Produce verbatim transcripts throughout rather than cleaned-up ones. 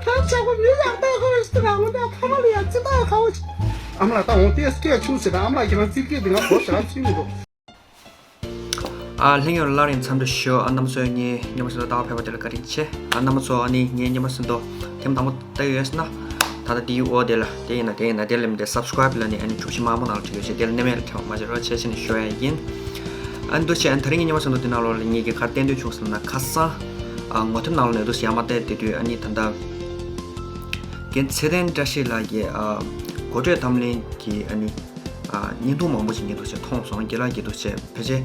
ཁྱེད་ཆག་པ་མི་ཡག་ཏག་ཁ་བ་ཞིག་ལ་འོ་ན་ཕ་མ་ལ་ཡང་ཅི་ཏག་ཁ་བ་ཞིག་ཨ་མ་ལགས་ད་འོང་ཏེ་སྐད་ཆུང་ཟེར་ན་ཨ་མ་ལགས་ཁྱེད་རང་རྩིས་སྐད་འདི་ང་གོ་ཞག་ཚུལ་མི་འདུག་ཨ་ལྷན་རྒྱས་ལ་སླར་ཡང་འཚམས་འདྲི་ཞུ། ཨ་རྣམ་པ་ཚོས་ངའི་ཉན་པ་ཟིན་ཐོ་ལྟ་བ་ཕེབས་པ་དེ་ལ་བཀའ་དྲིན་ཆེ། ཨ་རྣམ་པ་ཚོ་ཨ་ནི་ངའི་ཉན་པ་ཟིན་ཐོ་ཐེངས་དང་པོ་ལྟ་ཡོད་ཟེར་ན་ད་ལྟ་དེའི་འོག་དེ་ལ་དེ་ཡིན་ན་དེ་ཡིན་ན་དེ་ལ་མི་དེ་སབ་སི་ཀ་རེབ་ལ་ནི་ཨ་ནི་གྲུ་བཞི་དམར་པོ་ནང་ལ་བྲིས་ཡོད་ཅེས་དེ་ལ་མནན་མེད་ལ་ཐེངས་མ་བྱེད་རོགས་བྱེད་ཅེས་ནི་ཞུ་ཡ་ཡིན། ཨ་ནི་འདུག་བྱས་ཨ་ནི་ད་རིང་གི་ཉན་པ་ཟིན་ཐོ་དེ་ནང་ལོགས་ལ་ངེད་ཀྱིས་ག་རེ་བསྟན་འདོད་བྱུང་ཟེར་ན་ཁ་སང་ཨ་ངོ་དེབ་ནང་ལོགས་ནས་འདུག་ཡར་མར་བལྟས་བསྡད་དུས་ཨ་ནི་ད་ལྟ་རྒན་ཚེ་བརྟན་བཀྲ་ཤིས་ལགས་ཀྱིས་ཨ་གོ་ཐོས་གཏམ་གླེང་གི་ཨ་ནི་ཨ་བརྙན་ཐུང་མང་པོ་ཞིག་ངས་འདུག་བྱས་མཐོང་སོང་། རྒན་ལགས་ཀྱིས་འདུག་བྱས་ཕལ་ཆེར་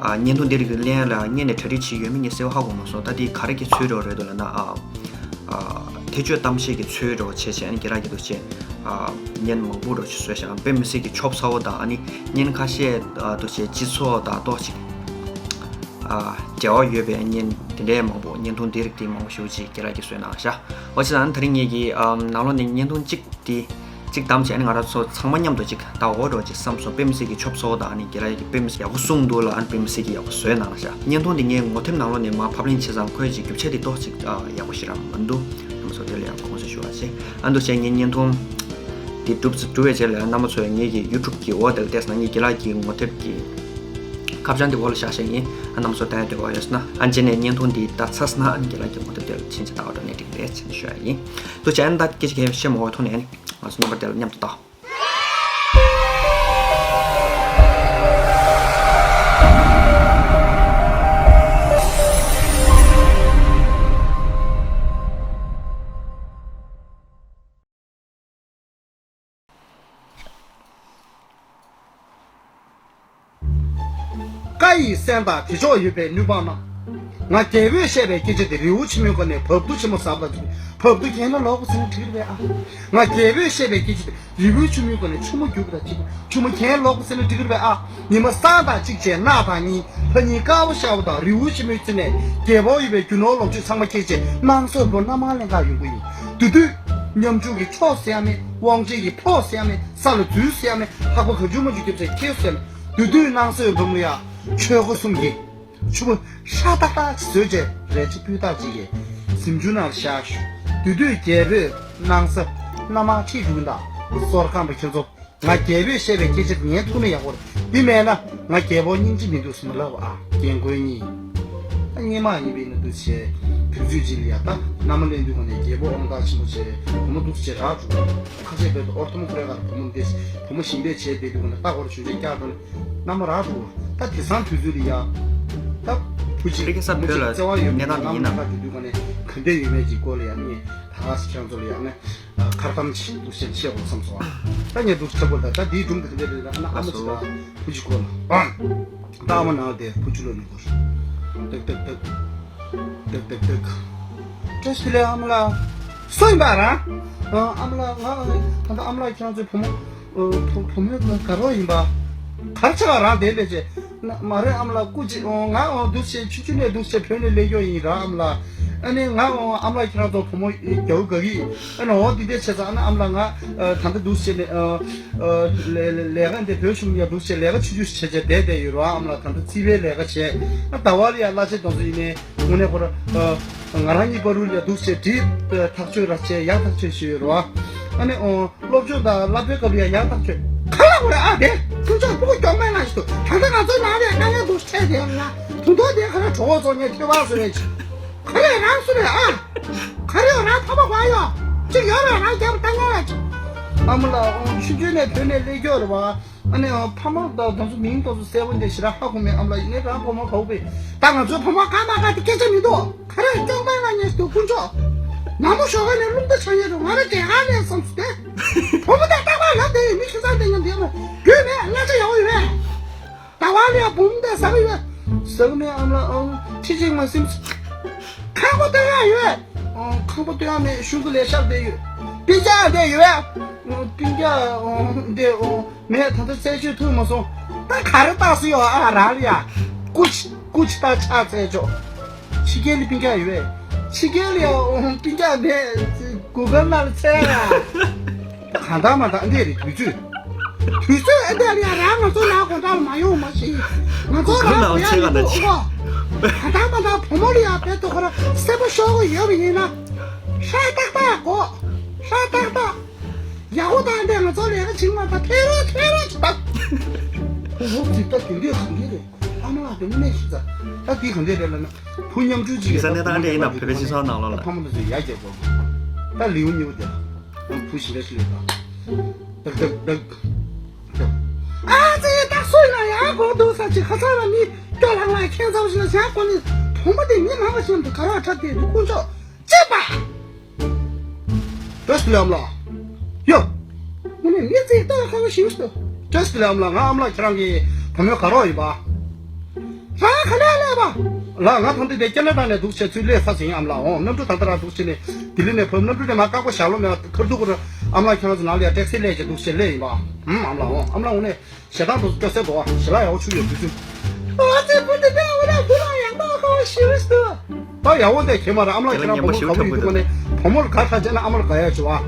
ཨ་བརྙན་ཐུང་འདི་རིགས་ཀྱི་གླེང་ཡ་ལ་སྔོན་ནས་གྲ་སྒྲིག་བྱས་ཡོད་མེད་ངས་གསལ་པོ་ཧ་གོ་མ་སོང་། ད་འདི་ག་རེ་གི་ཚུལ་འདྲ་བོ་རེད་འདུག་ལབ་ན་ཨ་ཨ་ཐེ་བྱུས་གཏམ་བཤད་ཀྱི་ཚུལ་འདྲ་བོ་བྱས་བྱས་ཨ་ནི་རྒན་ལགས་ཀྱིས་འདུག་བྱས་ཨ་བརྙན་མང་པོ་འདྲ་བོ་ཞིག་བཟོས་བྱས་དཔེ་མི་སྲིད་ཀྱི་ཆོབ་ཚ་བོ་དང་ཨ་ནི་བརྙན་ཁ་ཤས་ཨ་འདུག་བྱས་སྤྱི་ཚོགས་དང་ཏོག་ཅིག་ཨ་འབྲེལ་བ་ཡོད་པའི་བརྙན་དེ་འདྲའི་མང་པོ་བརྙན་ཐུང་འདི་རིགས་དེ་མང་པོ་ཞེ་པོ་ཅིག་རྒན་ལགས་ཀྱིས་བཟོས་གནང་ཤག་འོ་བྱས་ཙང་ད་རིང་ངེད་ཀྱིས་ཨམ་ནང་ལོགས་ནས་བརྙན་ཐུང་གཅིག་དེ་གཅིག་བདམས་བྱས་ཨ་ནི་ང་རང་ཚོ་ཚང་མ་མཉམ་དུ་གཅིག་ལྟ་འོ་འདྲ་བོ་ཅིག་བསམ་སོང་། དཔེ་མི་སྲིད་ཀྱི་ཆོབ་ཚ་བོ་དང་ཨ་ནི་རྒན་ལགས་ཀྱིས་དཔེ་མི་སྲིད་ཡག་པོ་གསུངས་འདུག་ལ་ཨ་ནི་དཔེ་མི་སྲིད་ཀྱི་ཡག་པོ་བཟོས་གནང་ཤག་བརྙན་ཐུང་འདི་ངས་ངོ་དེབ་ནང་ལོགས་ནས་མར་ཕབ་ལེན་བྱས་ཙང་ཁོའི་ཅིག་རྒྱུ་ཆ་དེ་ཏོག་ཅིག་ཨ་ཡག་པོ་ཞེ་དྲག་མི་འདུག་རྣམ་པ་ཚོ་དེ་ལ་ཡང་དགོངས་སེལ་ཞུ་བ་བྱས། ཨ་འདུག་བྱས་ངས་བརྙན་ཐུང་འདི་གྲུབ་གྲུབ་པའི་རྗེས་ལ་ཡང་རྣམ་པ་ཚོས་ངེད་ཀྱི་ཡུ་ཊུབ་ཀྱི་འོག་དེ་ལ་བལྟས་ན་ངས་རྒན་ལགས་ཀྱི་ངོ་དེབ་ཀྱི་ཁ་བྱང་འདི་འོག་ལ་བཞག་བཞག་ཡིན། ཨ་རྣམ་པ་ཚོ་ལྟ་ཡ་འདོད་པ་ཡོད་ན་ཨ་རྗེས་ནས་བརྙན་ཐུང་འདི་ལྟ་ཚར་སོང་ན་ཨ་ནི་རྒན་ལགས་ཀྱི་ངོ་དེབ་དེ་ལ་ཕྱིན་ཆད་ལྟ་བ་འགྲོ་ནས་འགྲིག་རེད་ཅེས་ཞུ་ཡ་ཡིན། འདུག་བྱས་ཨ་ནི་ད་སྐད་ཆ་གང་ཡང་བཤད་མ་དགོས་ཐོག་ནས་ཨ་ནི་ང་ཚོ་རྣམ་པ་དེ་ལ་མཉམ་དུ་ལྟ། བཀའ་ཡི་སྲན་དང་དེ་ཕྱོགས་ཡོད་པའི་ནུས་པ་རྣམས། ང་རྒྱལ་པོས་བཤད་པའི་སྐད་ཆ་དེ་རི་བོ་ཆེན་མོའི་སྒོ་ནས་བབས་རྡོ་ཆེན་མོ་ཟབ་ལ་འཇུག་བབས་རྡོ་གྱེན་ལ་ལོག་པ་ཟེར་ན་འགྲིག་རེད་པས་ཨ། ང་རྒྱལ་པོས་བཤད་པའི་སྐད་ཆ་དེ་རི་བོའི་ཆུ་མོའི་སྒོ་ནས་ཆུ་མོ་རྒྱུག་པ་དང་གཅིག་ཆུ་མོ་གྱེན་ལོག་པ་ཟེར་ན་འགྲིག་རེད་པས་ཨ། ཉི་མ་སང་དང་གཅིག་བྱས་གནག་དང་གཉིས། ལྷ་ཉིན་དཀར་པོ་ཤར་བ་དང་རི་བོ་ཆེན་མོའི་རྩེ་ནས་རྒྱལ་པོ་ཡོད་པའི་རྒྱུ་ནོར་ལོངས་སྤྱོད་ཚང་མ་ཁྱེར་བྱས་སྣང་ས་འོད་འབུམ་གནམ་ལ་ལེན་གར་ཡོང་གི་ཡིན། དེ་དུས་ཉམ་ཆུང་གི་ཕྱོགས་ཟེར་ཡ་མེད། དབང་ཆེན་གྱི་ཕོགས་ཟེར་ཡ་མེད། ས་ལ་འཛུལ་ཟེར་ཡ་མེད། ལྷགས་པ་གང་བྱུང་མང་བྱུང་རྒྱབ་ཟེར་ཁྱེར་ཟེར་ཡ་མེད། དེ་དུས་སྣང་ས་འོད་འབུམ་ལ་ཡ་ཆོས་སྒོ་གསུམ་གྱི་ཆུ་བོ་ཤ་ཏག་ཏག་ཅིག་བཟོས་བྱས་རལ་གྲི་སྤུས་དག་ཅིག་གིས་གཟིམ་ཆུང་ནང་ལ་བཞག་ཞུ། དེ་དུས་རྒྱལ་པོས་སྣང་ས་གནམ་ཁྲིད་འགྲོ་གི་ཡིན་ད། སོར་ཁང་པ་ཁྱེད་ཚོ། ང་རྒྱལ་པོས་བཤད་པའི་སྐད་ཆ་དེ་ཉན་ཐུབ་ན་ཡག་པོ་རེད། འདི་མེད་ན་ང་རྒྱལ་པོ་སྙིང་རྗེ་མི་འདུག་ཟེར་མ་ལབ་ཨ། རྒན་རྒོན་གཉིས། ད་སྔོན་མ་ཡིན་པས་ན་འདུག་བྱས་དུས་ཚོད་ཅིག་ལ་ཡ་ད་མནའ་མ་ལེན་དུས་ག་ནས་རྒྱལ་པོ་དབང་ཐང་ཆེན་པོ་བྱས་བུ་མོ་འདུག་བྱས་རག་འགྲོ། ཁ་ཤས་བོད་དུ་ཨོར་ཐོམ་ཁོ་རེ་ག་བུ་མོ་འདི་བུ་མོ་ཞིང་པས་བྱས་བསྡད་དུས་ག་ནས་ལྟ་སྐོར་ཞུ་བྱས་བསྐྱར་འགྲོ་ནས་མནའ་མ་རག་འགྲོ། ད་དེང་སང་དུས་ཚོད་ལ་ཡ་ད་བུ་གཅིག་རི་ཁ་ས་བུ་མོ་བོད་ལ་གཅིག་བརྩེ་བ་ཡོད་པའི་གནས་སྟངས་མནའ་མ་འདི་ཡིན་ན། ཁ་འཇུ་དུས་ག་ནས་ག་འདྲས་ཡོད་མེད་ཀྱི་སྐོར་ལ་ཡ་ནི་ད་ག་སེ་ཁྱེད་ཚོ་ལ་ཡ་ནི། ཁར་ཐམ་ཆེ་འདུག་སེ་ཆེ་འོང་བསམ་སོང་ཨ། ད་ངས་འདུག་ཆེ་པོ་ད་ད་དེའི་སྒྲུང་དེ་ག་འདྲ་རེད་ལབ་ན་ཨ་མ་ཅིག་དང་བུ་གཅིག་སྐོར་ལ་ཨ། ད་ཨ་མ་ནང་དེ་བུ་གཅིག་ལོ་ཉི་ཤུ་འདུག་ཏག་ཏག་ཏག་ཏག་ཏག་ཏག་བཀྲ་ཤིས་བདེ་ལེགས་ཨ་མ་ལགས། སུ་ཡིན་པ་རང་། ཨ་མ་ལགས་ང་ད་ལྟ་ཨ་མ་ལགས་ཁྱེད་རང་ཚོའི་བུ་མོ། བུ་བུ་མོའི་དགའ་རོགས་ཡིན་པ། གར་ཆགས་རང་དེ་ལས་ཆེ། མ་རེད་ཨ་མ་ལགས་སྐུ་མཁྱེན། ང་འདུག་སེ་ཆུང་ཆུང་ནས་འདུག་སེ་བོད་ནས་སླེབས་ཡོད་ཡིན་ར་ཨ་མ་ལགས། ཨ་ནི་ང་ཨ་མ་ལགས་ཁྱེད་རང་ཚོ་བུ་མོ་རྒྱ་བོ་དགའ་གི་ཡིན། ཨ་ནི་འོ་འདི་འདྲ་བྱས་ཙང་ཨ་ནི་ཨ་མ་ལགས་ང་ད་ལྟ་འདུག་སེ་ནས་ལས་ཀ་འདི་བོད་གཞུང་ཡ་འདུག་སེ་ལས་ཀ་ཆུང་ཆུང་ཞིག་བྱས་བྱས་བསྡད་བསྡད་ཡོད་ར་ཨ་མ་ལགས། ད་ལྟ་རྩིས་པའི་ལས་ཀ་བྱས། ཨ་ཟླ་བ་ལ་ཡ་གླ་ཆ་དེ་ཚོ་ཡིན་ནའི་དངོས་གནས་ཁོ་ར་ང་རང་གཉིས་བར་དུ་ལ་འདུག་སེ་བྲིས་ཐག་གཅོད་ར་བྱས་ཡག་ཐག་ཆོད་བྱས་ཡོད་ར། ཨ་ནི་ཨོ། སློབ་སྦྱོང་དང་བསླབ་པའི་སྐབས་ལ་ཡང་ཡག་ཐག་ཆོད། ག་ལ་འོ་རེད་ཨ་དེ། ཁྱུང་ཕྱུག་སྤུ་གུ་སྐྱོང་མེད་ན་ཞིག་ཏུ་ད་ལྟ་ང་ཚོའི་ནང་ལ་དཀའ་ངལ་འདུག་ཆད་དེ་ཡང་ན་དུང་ཐོག་དེ་ག་ལ་གྲོགས་པོ་ཚོ་ངས་ཐོས་པ་བཟོ་རེད་ཅིག་ག་རེ་རང་སུ་རེད་ཨ། ག་རེ་རང་ཕ་མ་ག་ཡོད་ཅིག་ཡོད་རེད་རང་རྒྱབ་ལྟ་ཉན་རེད་ཅིག་ཨ་མ་ལགས་ཨོ་ཆུང་ཆུང་ནས་བོད་ནས་སླེབས་ཀྱི་ཡོད་རེད་བ། ཨ་ནི་ཨོ་ཕ་མ་དང་དེ་ཚོ་མིང་དེ་ཚོ་གསལ་པོ་འདི་ཞེ་དྲག་ཧ་གོ་མེད་ཨ་མ་ལགས། ཡིན་ནའི་རང་གོ་མ་གོ་བས་ད་ང་ཚོའི་ཕ་མ་ག་མ་ག་དེ་སྐད་ཆ་མི་འདུག་ག་རེ་སྐྱོང་པ་ང་ཉེས་འདུག་དཀོན་མཆོག་ནག་མོ་ཞོགས་ཀ་ནས་རླུང་རྟ་ཆགས་ཡས་འདུག་ང་རང་རྒྱལ་ཁ་ནས་བསམ་སོང་སྟེ། བུ་མོ་དང་རྟག་པར་ལབ་བསྡད་ཡོད་མི་ཁྱེད་ཚང་དེ་ཉམས་བསྡད་མོ་རྒྱུས་མེད་གླ་ཆ་ཡག་པོ་ཡོད་པས། ཟླ་བ་ལ་ཡང་བུ་མོ་དང་ཟ་གི་ཡོད། ཟ་གི་མེད་ཨ་མ་ལགས་ཨང་ཁྲི་གཅིག་མ་ཟིན། ཁང་པ་སྟོན་ཡག་ཡོད། ཨང་ཁང་པ་སྟོན་ཡག་མེད་གཞུང་གི་ལས་ཤག་བསྡད་ཡོད། སྤུན་ཀྱག་བསྡད་ཡོད། སྤུན་ཀྱག་ཨང་བསྡད་ཨང་མེད་ད་ལྟ་རྩད་གཅོད་ཐུབ་མ་སོང་། ད་ག་རེ་བཏགས་སུ་ཡོད་ཨ་རང་ལ་ཡ། ཀུ་ཅི་ཀུ་ཅི་ད་ཆ་རྩད་གཅོད། ཕྱི་རྒྱལ་ལ་སྤུན་ཀྱག་ཡོད་པས། ཕྱི་རྒྱལ་ལ་ཡང་སྤུན་ཀྱག་མེད། གུ་གལ་ནང་ལ་འཚོལ་ཡ། གང་ལྟར་མ་ལྟར་འདི་རེད་དུས་ཚོད། དུས་ཚོད་ཨ་འདི་ལ་ཡང་རང་ང་ཚོ་ནང་དགོང་དག་ལ་མ་ཡོང་མ་ཤེས། ང་ཚོ་གུ་གལ་རང་ནང་དགོས་ཡ་འཚོལ་ག་མི་ན་འདུག་ཅི། ཨོ། གང་ལྟར་མ་ལྟར་བུ་མོ་ལ་ཡང་བེད་དུ་ཁོ་ར་སེམས་པ་ཤོར་གི་ཡོད་པ་ཡིན་ན། ཧྲ་ཏག་ཏག་གོ། ཧྲ་ཏག་ཏག་ཡག་པོ་བཏང་སྟེ་ང་ཚོ་ལས་ཀ་བྱེད་མ་ཐག་ཕེ་རོ་ཕེ་རོ་ཅིག་བཏང་། ཨོ་ཙི་ད་དེ་འདྲས་གང་གི་རེད། ཨ་མ་ལགས་དེ་མིན་ནས་ཤི་ཚ། ད་དེ་གང་འདྲས་རེད་ལབ་ན། བུ་མཉམ་འཁྲུག་ཅིག་ཡོད་ས་གནས་སྟངས་འདྲ་ཡིན་ན་བོད་པའི་སྤྱི་ཚོགས་ནང་ལོགས་ལ། ཕ་མ་དེ་ཚོས་ཡ་རྒྱབ་དགོས། ད་ལེའུ་གཉིས་པ་དེ་ལ། བུ་ཞི་འདྲ་ཞིག་ལས་ད། ཏག་ཏག་ཏག་ཨ་ཙི་ད་སུ་ཡིན་ན་ཡང་གོ་འདུག་ས་ཅིག་ཁ་སང་ལ་མི་སྐྱོ་ལང་ལ་ཁྱེད་ཚོ་ཞིག་ལ་ཞག་གོ་ནི་བུ་མོ་དེ་མི་མང་བ་ཞིག་འདུག་ག་ར་ཁྲབ་དེ་དུ་དཀོན་མཆོག་ཅེས་པ། བཀྲ་ཤིས་བདེ་ལེགས་ཨ་མ་ལགས། ཡོ། ངས་ནི་མི་ཚེ་ལྟ་ཁ་བ་ཞིག་ཏུ། བཀྲ་ཤིས་བདེ་ལེགས་ཨ་མ་ལགས། ཨ་མ་ལགས་ཁྱེད་རང་གི་བུ་མོའི་ག་རོགས་ཡིན་པ། རང་ག་ནས་སླེབས་པ། ལགས་ང་ད་ལྟ་དེ་ཀེ་ན་ཌ་ནས་འདུག་བྱས་ཚུར་སླེབས་ཚར་ཟིན་ཨ་མ་ལགས། འོང་གནམ་གྲུ་ད་ལྟ་རང་འདུག་བྱས་ནས་ལྡི་ལི་ནས་བབས། གནམ་གྲུ་དེ་མ་བཀག་པ་ཞག་ལོ་མེད་པ་ཁར་འདུག་གོ་ར། ཨ་མ་ལགས་ཁྱེད་རང་ཚོ་ནང་ལ་ཡ་ཊེག་སི་སླེབས་བྱས་འདུག་བྱས་སླེབས་ཡིན་པ། ཨུམ་ཨ་མ་ལགས་འོང་ཨ་མ་ལགས་འོང་ནས། ཞེ་སྡང་དུ་སྐྱོ་སེ་འདུག་ཨ། ཞེ་ལ་ཡག་པོ་ཆུ་ཡོད་དུས་ཚོད། ཨ་ཙི་བུ་དེ་འདྲ་འོ་ན་བུ་ལ་ཡག་པོ་ཁ་བ་ཞུ་སྟོ། ད་ཡག་པོ་འདྲ་གྱེས་མ་རེད། ཨ་མ་ལགས་ཁྱེད་རང་བུ་མོ་ག་བུ་ཡིན་འདུག་ག་ནས་བུ་མོ་ལ་དགའ་ཁ་བྱས་ན་ཨ་མ་ལ་དགའ་ཡག་བྱུང་ཨ།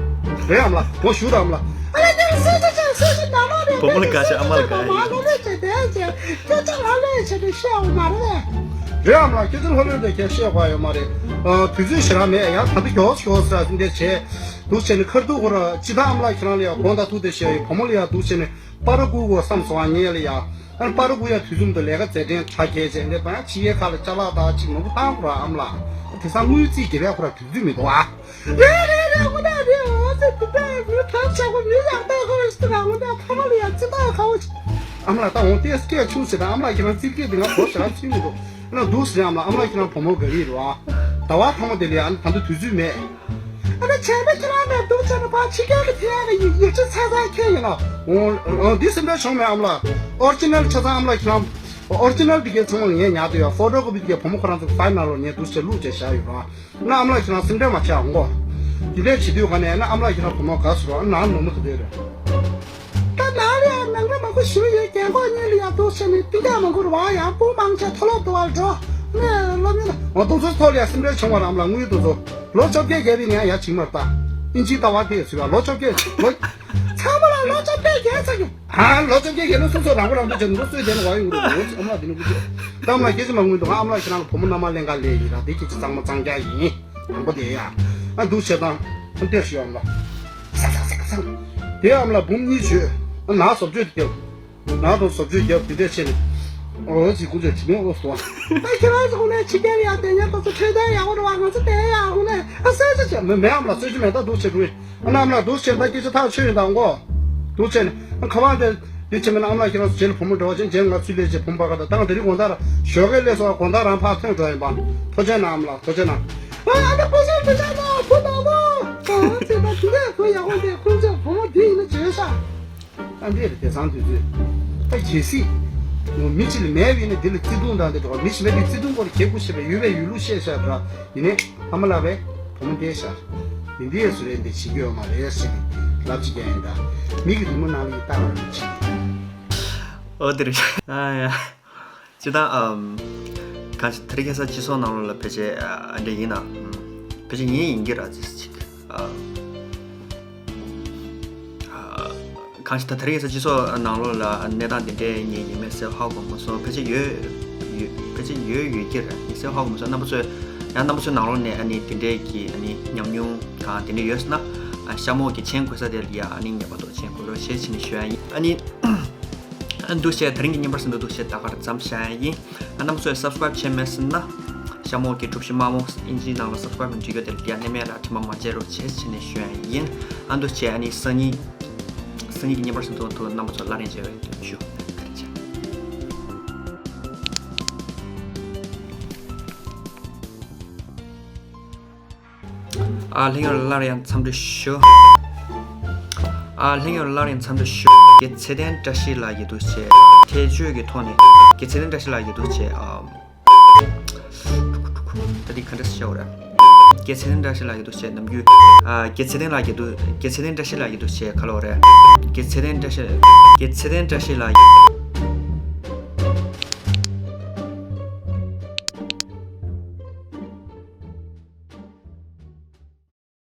རེད་ཨ་མ་ལགས་འོ་ཞུ་ར་ཨ་མ་ལགས། ཨ་ལས་དེ་སོ་སོ་ཅང་སོ་སོ་ནང་ལོགས་རེད། བུ་མོ་ལ་དགའ་ཆེ་ཨ་མ་ལ་དགའ་ཡག་ལོ་ལོ་བྱས་དེ་བྱས་སྐད་ཆ་ལ་ལོས་བྱས་ཏེ་བཤད་འོ་མ་རེད། རེད་ཨ་མ་ལགས་སྐད་ཆ་ལྷོད་ལྷོད་དེ་ཁྱེད་བཤད་དགོས་ཡོད་མ་རེད། དུས་ཚོད་ཞེ་དྲག་མེད་ཡང་ད་ལྟ་མགྱོགས་མགྱོགས་ཟེར་འདི་བྱས་འདུག་བྱས་ནས་ཁར་འདུག་གོ་ར་ཅི་ད་ཨ་མ་ལགས་ཁྱེད་རང་ལ་ཡང་དགོངས་དག་ཐུགས་དེ་བཤད་ཡོད། བུ་མོ་ལ་ཡང་འདུག་བྱས་ནས། པ་ར་ཀུ་གོ་བསམ་སོང་ཨ་ངས་ལ་ཡ། ཨ་པ་ར་ཀུ་ཡ་དུས་གསུམ་དུ་ལས་ཀ་མཛད་བྲེལ་གྲ་རྒྱས་བྱས་འདི་པ་ཡ་ཕྱི་རྒྱལ་ཁག་ལ་ཅ་ལག་དང་གཅིག་མང་པོ་བཏང་ཁོ་ར་ཨམ་ལ། དེ་སང་དངུལ་རྩིས་དགེ་བས་ཁོ་ར་དུས་ཚོད་མི་འདུག་ཨ། རེད་རེད་རེད་ངོ་ན་རེད་འོ་ཟེར་དུ་པས་མི་ཐབས་ཆག་པོ་མི་ཡག་ཏག་ཁོ་རེ་ཞིག་ང་ངོ་ན་ཕ་མ་ལ་ཡ་ཅི་ཏག་ཁ་བོ་ཅིག་ཨམ་ལ་ད་འོང་ཏེ་སྐད་ཆུང་ཟེར་ད་ཨམ་ལ་ཁྱེད་རང་རྩིས་སྐད་འདི་ང་གོ་ཞེ་དྲག་ཚིག་མི་འདུག་ཨ་ན་འདུག་ཟེར་ཨམ་ལ་ཨམ་ལ་ཁྱེད་རང་བུ་མོ་དགའ་གི་རེད་བ། ཟླ་བ་ཐ་མ་དེ་ལ་ཡ་ཨ་ན་ད་ལྟ་དུས་ཚོད་མེད། ཨ་ནི་བྱས་ན་ཁྱེད་རང་ནས་འདུག་བྱས་ན་ཕར་ཕྱི་རྒྱལ་གྱི་དེ་ཡང་ཡིག་ཆ་ཚ་ཚ་ཁྱེར་ཡིན་ན། འོ་འདི་སེམས་ཁྲལ་བྱུང་མེད་ཨམ་ལགས། ཨོ་རི་ཇི་ནལ་ཆ་ཚང་ཨམ་ལགས་ཁྱེད་རང་། ཨོ་རི་ཇི་ནལ་དེ་གའི་ཚང་མ་ངས་ཉར་དུ་ཡོད། ཕོ་ཊོ་ཀོ་པི་དེ་གའི་བུ་མོ་ཁོ་རང་ཚོ་ཕའི་ནང་ལོགས་ངས་འདུག་བྱས་བླུགས་བྱས་བཞག་ཡོད་ར། ན་ཨམ་ལགས་ཁྱེད་རང་སེམས་ཁྲལ་མ་བྱེད་ཨང་གོ། དེ་འདྲས་བྱེད་དུས་ག་ནས་ན་ཨམ་ལགས་ཁྱེད་རང་བུ་མོ་དགའ་སོང་ར་ན་ནུ་མོ་དེ་འདྲས་རེད། ད་ནང་ལ་ཡང་ནང་ལ་མང་པོ་ཞིག་ཡོད། རྒན་གོག་གཉིས་ལ་ཡང་འདུག་བྱས་ནས་དེ་འདྲ་མང་པོ་རེད་བ། ཡང་སྤུན་མང་ཆེ་མཐོ་སློབ་འདུག་བ་འགྲོ། ནས་སློབ་གཉེར་ལ་འོ་དུང་ཚོ་ཐོག་ལ་ཡང་སེམས་ཁྲལ་བྱུང་བ་རམ་ལ་དངུལ་དུང་ཚོ་ལོ་བཅོ་བརྒྱད་བརྒྱད་པའི་ངས་ཡར་བྱིངས་མར་ལྟ། ཨིན་ཇི་ལྟ་བ་དེ་ཟེར་བ་ལོ་བཅོ་བརྒྱད་ལོ། ཚང་མ་ལ་ལོ་བཅོ་བརྒྱད་བརྒྱད་ཚ་རྒྱུ། ཨ་ལོ་བཅོ་བརྒྱད་བརྒྱད་ལོ་སོ་སོ་རང་པོ་རང་པོ་བྱས་ནས་ལོ་གསོས་བསྡད་ནས་བ་ཡོང་རུང་ཨ་མ་དེ་ནི་དགུ་བཅོ། ད་མ་སྐད་ཆ་མ་དངུལ་འདུག་ཨ་མ་ལགས་ཁྱེད་རང་ལ་བུ་མོ་མནའ་མ་ལེན་ག་ལས་ཡིན་ར་དེ་ཁྱེད་ཀྱི་གཙང་མ་གཙང་རྐྱང་ཡིན། དང་པོ་དེ་ཡ། ཨ་འདུག་བྱས་དང་། ཨ་འདེགས་ཞུ་ཨམ་ལ། ས་ས་ས་ས། དེ་ཨམ་ལ་འབུམ་གཉིས་བྱོས། ཨ་ན་བཟོ་བཅོས་དེ། ན་དང་བཟོ་བཅོས་རྒྱབ་དེ་འདྲས་བྱས་ནས། ཨོ་ཅི་ཀུ་ཅོ་དྲི་མེད་ཨོ་སོ། ད་ཁྱེད་རང་ཚོ་ཁོ་ནས་ཕྱི་རྒྱལ་ཡ་དེ་ཉལ་ཏོ་ཚོ་ཁྲེལ་ལྡན་ཡག་པོ་རེད་བ། ང་ཚོ་དེ་ཡག་ཁོ་ནས་ཨ་གསོལ་ཇ་བྱས་མེད་མེད་ཨམ་ལ་གསོལ་ཇ་མེད་ད་འདུག་བྱས་དུས། ཨ་ན་ཨམ་ལ་འདུག་བྱས་ད་སྐད་ཆ་ཐག་ཆོད་ཡིན་དང་གོ། འདུག་བྱས་ནས་ཨ་ཁ་བ་དེ། དེ་ཕྱི་མ་ན་ཨམ་ལགས་ཁྱེད་རང་ཚོ་རྗེས་ལ་བུ་མོ་འགྲོ་བ་ཅན་རྗེས་ང་ཚུར་སླེབས་རྗེས་བུ་མོ་པ་ག་ད་དང་དེ་རིང་དགོང་དག་ར་ཞོགས་ཀས་སླེབས་སོང་བ། དགོང་དག་རང་ཕར་ཐོན་འགྲོ་ཡིན་པ། ཐུགས་རྗེ་གནང་ཨམ་ལགས་ཐུགས་རྗེ་གནང་། ཨ་ཨ་ད་བུ་ཆེན་བུ་ཆེན་ན་བུ་ནོར་བུ། ཨ་ཚེ་ད་དེ་འདྲས་བུ་ཡག་པོ་འདི་ཁོང་ཚོས་བུ་མོ་འདི་ཡིན་ན་བྱོས་ཤག་ཨ་འདྲས་རེད་དེང་སང་དུས་ཚོད། ད་གལ་སྲིད། ངོ་མི་གཅིག་ལ་མེད་པ་ཡིན་ན་འདི་ལ་བརྩེ་དུང་དང་དེ་འགྲོ་བ་མི་གཞན་པའི་བརྩེ་དུང་སྐོར་གྱེས་ཁུལ་བྱེད་པའི་ཡོད་པའི་ཡོད་ལུགས་བཤད་ཤག་ར་ཡིན་ནའི། ཨ་མ་ལགས་པས་བུ་མོ་བསྡད་ཤག་འདི་འདྲའི་བཟོ་རེད་འདི་བྱེད་རྒྱུ་ཡོད་མ་རེད་ཟེར་ནས་ལབ་ཅིག་རྒྱག་ཡིན་ད། མི་གི་རི་མོ་ནང་ལ་ཡི་ལྟ་བར་མི་བྱེད། ཨོ་དེ་རེད། ཨ་ཡ། ཅི་ད་ཨམ། གང་ཅི་དེ་རིང་ཁ་སང་སྤྱི་ཚོགས་ནང་ལོགས་ལ་ཕལ་ཆེར་ཨ་འདྲ་ཡིན་ན། ཕལ་ཆེར་ཡིན་ཡིན་གྱི་ར་ཅི་ཅིག་ཨམ། གང་ཞིག་ད་དེ་རིང་ས་སྤྱི་ཚོགས་ནང་ལོགས་ལ་གནས་སྟངས་འདི་འདྲའི་ངས་ཡིན་མིན་གསལ་པོ་ཧ་གོ་མ་སོང་། ཕལ་ཆེར་ཡོད་ཡོད་ཕལ་ཆེར་ཡོད་ཡོད་ཀྱི་རེད། ངས་གསལ་པོ་ཧ་གོ་མ་སོང་། རྣམ་པ་ཚོས་ཡང་རྣམ་པ་ཚོའི་ནང་ལོགས་ནས་ཨ་ནི་འདི་འདྲའི་གི་ཨ་ནི་ཉམས་མྱོང་དང་འདི་འདྲ་ཡོད་ཟེར་ན། ཨ་ཤ་མོག་གི་མཆན་འགོད་ས་དེ་ལ་ཡ་ཨ་ནི་ངེས་པར་དུ་མཆན་འགོད་རོགས་བྱེད་ཅེས་ནས་ཞུ་ཡ་ཡིན། ཨ་ནི་ཨ་འདུག་བྱས་དེ་རིང་གི་བརྙན་པར་ཟིན་ཏོ་འདུག་བྱས་ད་གར་མཚམས་བཞག་ཡ་ཡིན། ཨ་རྣམ་པ་ཚོས་སབ་སི་ཀ་རབ་བྱས་མེད་ཟེར་ན། ཤ་མོག་གི་གྲུ་བཞི་དམར་མོ་ཨིན་ཇིའི་ནང་ལ་སབ་སི་ཀ་རབ་ནས་འབྲི་རྒྱུ་དེ་ལ་ཡ་ནས་མེད་ལ་དྲི་མ་མ་བརྗེད་རོགས་བྱེད་ཅེས་ནས་ཞུ་ཡ་ཡིན། ཨ་འདུག་བྱས་ཨ་ནི་སང་ཉིན། སང་ཉིན་གྱི་བརྙན་པར་ཟིན་ཐོག་ཏུ་རྣམ་པ་ཚོ་སླར་ཡང་མཇལ་བའི་དོན་ཞུ། བཀའ་དྲིན་ཆེ། ཨ་ལྷན་རྒྱས་སླར་ཡང་འཚམས་འདྲི་ཞུ། ཨ་ལྷན་རྒྱས་སླར་ཡང་འཚམས་འདྲི་ཞུ། རྒྱལ་ཚེ་བརྟན་བཀྲ་ཤིས་ལགས་ཀྱིས་འདུག་བྱས་ཐེ་བྱུས་ཀྱི་ཐོག་ནས་རྒྱལ་ཚེ་བརྟན་བཀྲ་ཤིས་ལགས་ཀྱིས་འདུག་བྱས་ཨ། ད་འདི་ག་འདྲ་ཞིག་བཤད་དགོས་རེད། རྒྱལ་ཚེ་བརྟན་བཀྲ་ཤིས་ལགས་ཀྱིས་འདུག་བྱས་ནམ་རྒྱུན། ཨ་རྒྱལ་ཚེ་བརྟན་ལགས་ཀྱིས་འདུག་རྒྱལ་ཚེ་བརྟན་བཀྲ་ཤིས་ལགས་ཀྱིས་འདུག་བྱས་ག་ལབ་དགོས་རེད། རྒྱལ་ཚེ་བརྟན་བཀྲ་ཤིས། རྒྱལ་ཚེ་བརྟན་བཀྲ་ཤིས་ལགས།